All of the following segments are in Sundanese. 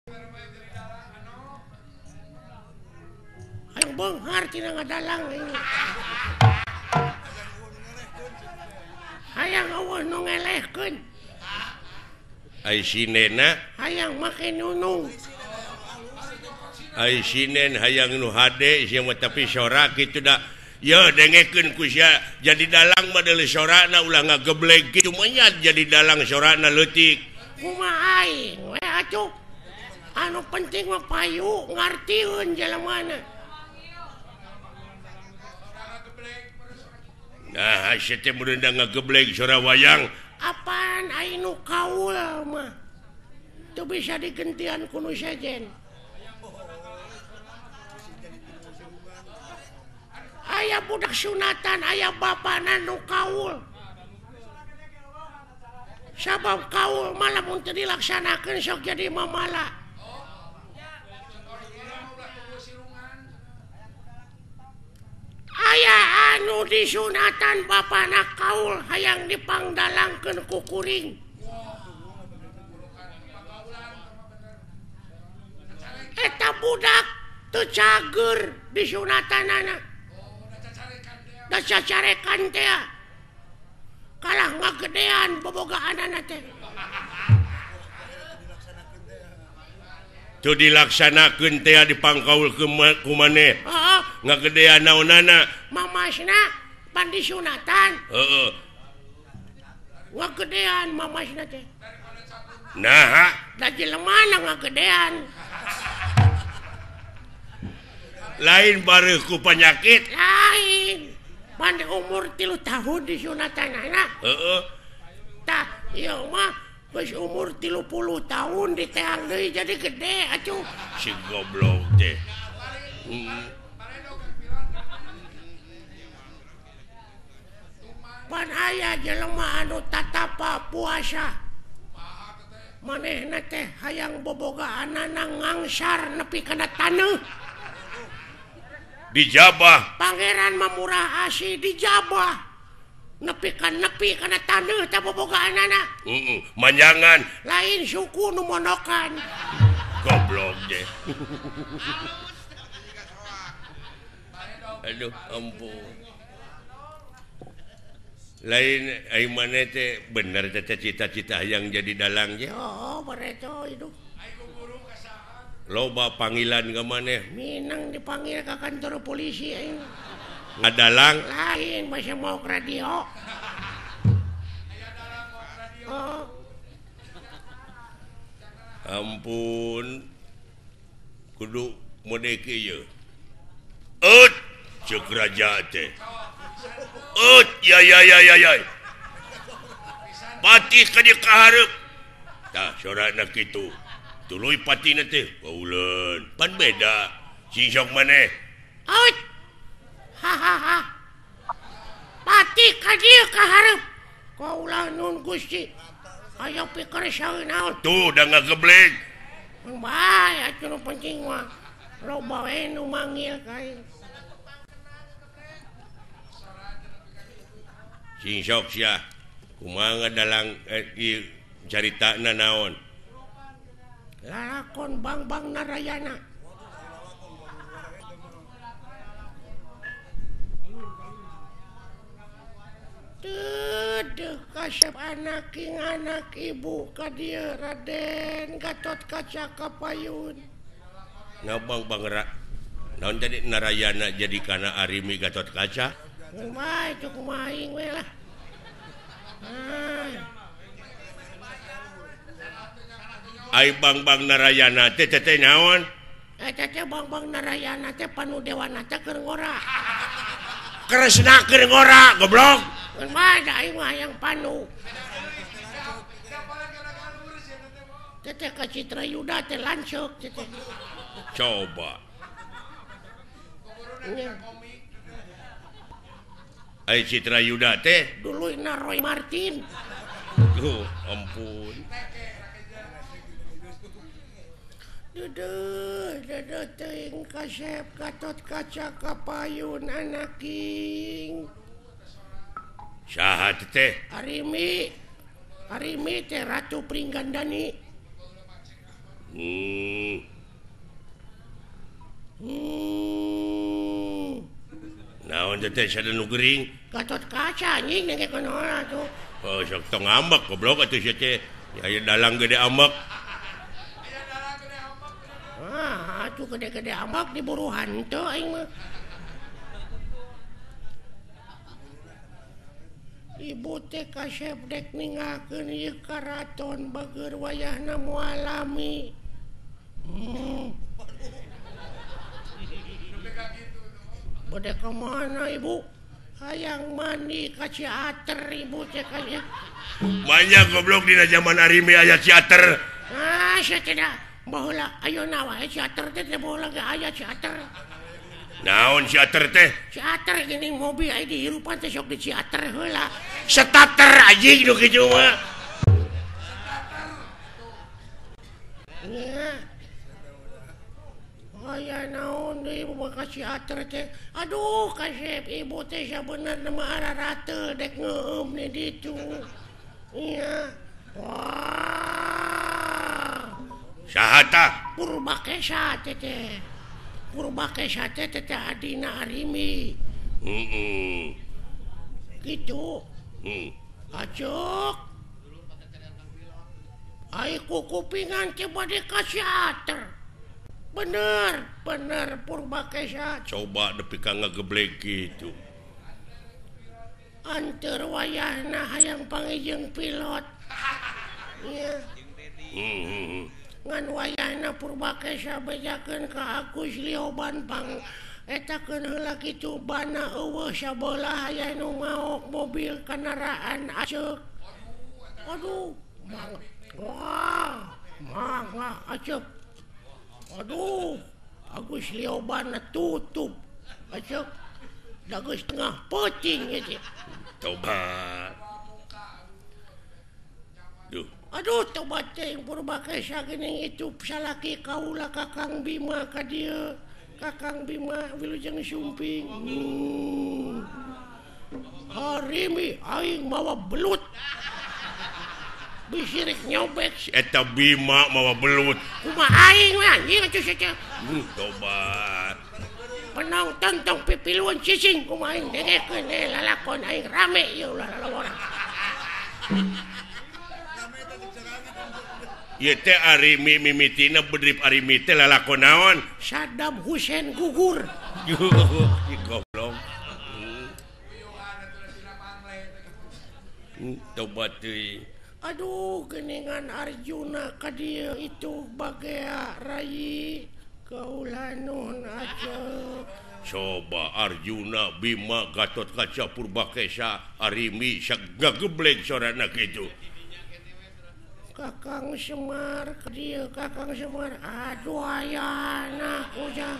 Hayang beunghar tina ngadalang aing. Hayang eueuh nu ngelehkeun. Ai sinena hayang make nunung. Ai sinen hayang nu hade sia mah tapi sora kitu da. Ye dengekeun ku sia jadi dalang mah deuleu sorana ulah ngageblek kitu mah jadi dalang sorana leutik. Kumaha aing we atuh. Anu penting mah payu ngartieun jelemana. Nah, sia teh mun ngageblek sora wayang. Apaan aing nu kaul mah. Teu bisa digentian ku nu sejen. Aya budak sunatan, aya bapana nu kaul. Sabab kaul mah lamun teu dilaksanakeun sok jadi mamala. Aya anu disunatan bapana kaul hayang dipangdalangkeun ku kuring. Eta budak teu cager disunatanana. Da cacarekan teh kalah ngagedean bobogaanana teh. Teu dilaksanakeun teh dipangkaul ku maneh. Heeh, ngagedean naonana? Mamasna pan disunatan. Heeh. Ngagedean mamasna teh. Naha? Da jelemana ngagedean. Lain bareuh ku panyakit. Lain. Pan umur 3 tahun disunatanana. Heeh. Tah, ieu mah geus umur 30 tahun diteang deui jadi gede atuh. Si goblok teh. Pan aya jelema anu tatapa puasa. Manehna teh hayang bobogaanana ngangsar nepi kana taneuh. Dijabah. Pangeran mah murah asih dijabah. Nepi ka nepi kana taneuh teh bobogaanana. Heeh, manjangan. Lain suku nu monokan. Goblok deh. Aduh, ampun. Lain ai maneh teh bener teh cita-cita hayang jadi dalang ge. Oh, bareto hidup. Loba panggilan ka maneh. Minang dipanggil ka kantor polisi aing. Ngadalang? Lain masih mau ke radio. Oh. Ampun. Kudu mode kieu. Eut ceuk raja teh. Eut ya ya ya ya ya. Patih ka dieu ka hareup. Tah sorana kitu. Tuluy patina teh kauleun. Pan beda. Sing sok maneh. Eut. Ha ha ha. Patih ka dieu ka hareup. Kaulah nun Gusti. Aya pikir saeun naon. Tuh da ngageblek. Bae atuh nu penting mah. Loba we nu manggil ka aing. Sing sok sia. Kumaha dalang ieu caritana naon? Lalakon Bang-Bang Narayana. Dedeh kasep anak king anak ibu ka dieu Raden Gatot Kaca Kapayun. Ngabang Bang naon jadi Narayana jadi kana Arimi Gatot Kaca? Kumaha itu kumaha aing we lah. Ah. Ai Bang-Bang Narayana teh teh naon? Eta teh Bang-Bang Narayana teh panu dewana teh keur ngora. Kresna keur ngora goblok. Kumaha da aing mah hayang panu. Teh ka Citra Yuda teh lanceuk teh. Coba. Ai Citra Yuda teh duluyna Roy Martin. Duh, ampun. Duduh, duduh teuing kasep Gatot Kaca Kapayun anaking. Saha teh? Arimi. Arimi teh Ratu Pringgandani. Naon teh teh sada nu gering? Gatot Kaca anjing dengekeun heula tuh. Oh, sok tong ambek goblok atuh sia teh. Aya dalang gede ambek. Ah, atuh gede-gede ambek diburu hantu aing mah. Ibu teh kasep dek ninggalkeun ieu karaton bageur wayahna moal lami. Bade ka mana ibu? Hayang mandi ka Ciater ibu teh kaya. Banyak goblok dina zaman Arimi aya Ciater. Ah, sia tidak. Baheula ayeuna wae Ciater teh teh baheula ge aya Ciater. Naon Ciater teh? Ciater geuning mobil aya dihirupan teh sok di Ciater heula. Starter anjing nu kitu mah. Nya. Aya naon deui ibu ka Ciater teh. Aduh kasep ibu teh sabenerna mah ararate dek ngeueum di ditu. Nya. Wah. Saha tah? Purbakesa teh teh. Purbakesa teh teh adina Arimi. Heeh. Gitu. Acuk. Ai kukupingan teh bade ka Ciater. Bener, bener Purbakesa. Coba nepi ka ngageblek kitu. Anteur wayahna hayang panggih pilot. Nya. Ngan wayahna Purbakesa bejakeun ka Agus Lioban pang etakeun heula kitu bana eueuh sabelah aya nu maok mobil kendaraan aceuk. Aduh, mangga. Wah, mangga aceuk. Aduh, Agus Lioban tutup aceuk. Da geus tengah peuting ieu teh. Tobat. Duh. Aduh, tobat teh Purbakesa geuning itu salaki kaula Kakang Bima ka dieu. Kakang Bima wilujeng sumping. Harimi aing mawa belut. Bisirik nyobek si eta Bima mawa belut. Kumaha aing mah anjing atuh sia teh. Tobat. Penonton tong pipiluan cicing kumaha aing dengekeun lalakon aing rame ieu ulah lalawara. Ieu teh Arimi mimitina bedrip Arimi teh lalakon naon? Saddam Hussein gugur. Goblok. Tobat teuing. Aduh, geningan Arjuna ka dieu itu bagea rayi kaula nuhun aceuk. Coba Arjuna Bima Gatot Kaca Purbakesa Arimi sagageblek sorana kitu. Kakang Semar ka dieu Kakang Semar. Aduh ayana ujang.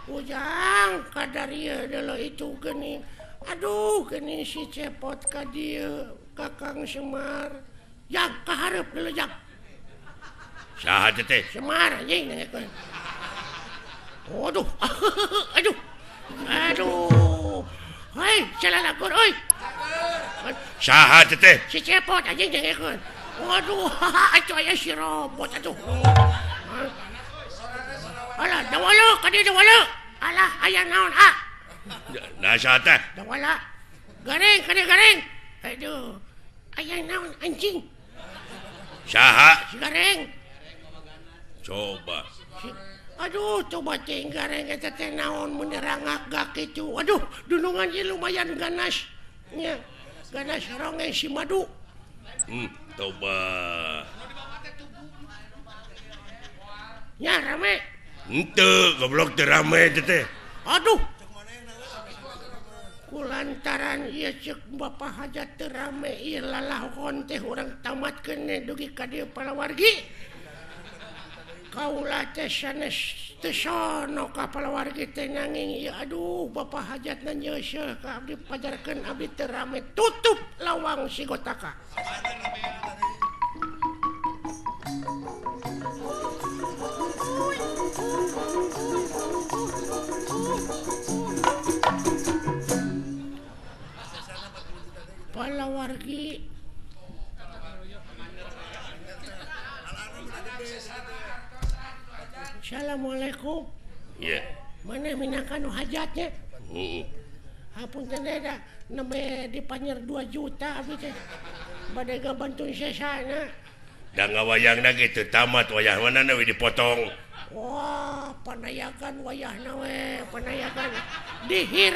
Ujang kadarieu deuleu itu geuning. Aduh geuning si Cepot ka dieu Kakang Semar. Jak kahareup deuleu jak. Saha teh? Semar anjing dengekeun. Aduh. Aduh. Aduh. Hei, salalakon euy. Saha teh? Si Cepot anjing dengekeun. Waduh, atuh aya si robot atuh. Alah, dawala ka dieu dawala. Alah, aya naon ah? Nah, saha teh? Dawala. Gareng, ka dieu gareng. Aduh. Aya naon anjing? Saha? Si gareng. Coba. Aduh, coba teh gareng eta teh naon mun rangak gak kitu. Aduh, dunungan ieu lumayan ganas. Nya, ganas ronge si madu. Coba. Nya rame. Henteu, goblok teh rame teh. Aduh. Kulantaran ieu ceuk Bapak Hajat teu rame ieu lalahon teh urang tamatkeun dugi ka dieu palawargi. Kaula teh sanes teu sono ka palawargi teh nanging ieu aduh Bapak Hajatna nyeuseuh ka abdi pajarkeun abdi teu rame tutup lawang sigotaka. Palawargi Assalamualaikum. Iya. Mana minangka nu hajatnya? Heeh. Hapunten da nembe dipanyer 2 juta abdi teh. Bade ngabantu sesana. Da ngawayangna ge teu tamat wayah mana we dipotong. Wah, panayakan wayahna we, panayakan dihira.